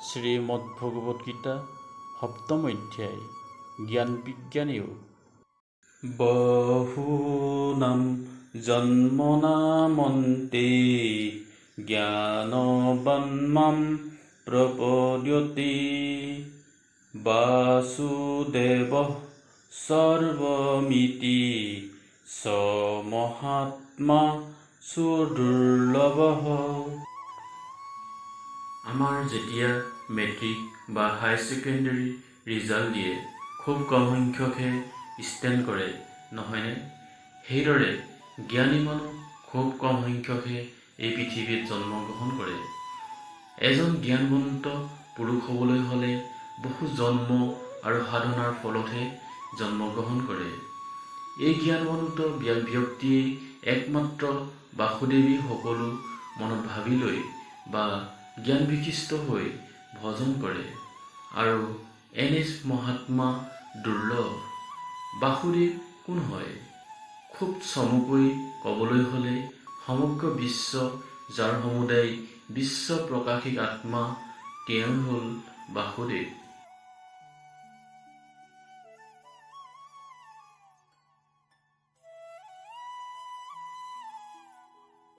শ্ৰীমদ্ভগৱদ গীতা, সপ্তম অধ্যায়, জ্ঞান বিজ্ঞান যোগ। বহূনাম জন্মনামন্তে জ্ঞানবান মাম প্ৰপদ্যতে বাসুদেৱঃ সৰ্বমিতি স মহাত্মা সুদুৰ্লভঃ। আমাৰ যেতিয়া মেট্ৰিক বা হায়াৰ ছেকেণ্ডেৰী ৰিজাল্ট দিয়ে, খুব কম সংখ্যকহে ষ্টেণ্ড কৰে, নহয়নে? সেইদৰে জ্ঞানী মানুহ খুব কম সংখ্যকহে এই পৃথিৱীত জন্মগ্ৰহণ কৰে। এজন জ্ঞানৱন্ত পুৰুষ হ'বলৈ হ'লে বহু জন্ম আৰু সাধনাৰ ফলতহে জন্মগ্ৰহণ কৰে। এই জ্ঞানৱন্ত ব্যক্তিয়েই একমাত্ৰ বাসুদেৱেই সকলো মনত ভাবি লৈ বা জ্ঞান বিশিষ্ট হৈ ভজন কৰে আৰু এনে মহাত্মা দুৰ্লভ। বাসুদেৱ কোন হয়? খুব চমুকৈ ক'বলৈ হ'লে, সমগ্ৰ বিশ্ব যাৰ সমুদায় বিশ্ব প্ৰকাশিক আত্মা, তেওঁ হ'ল বাসুদেৱ।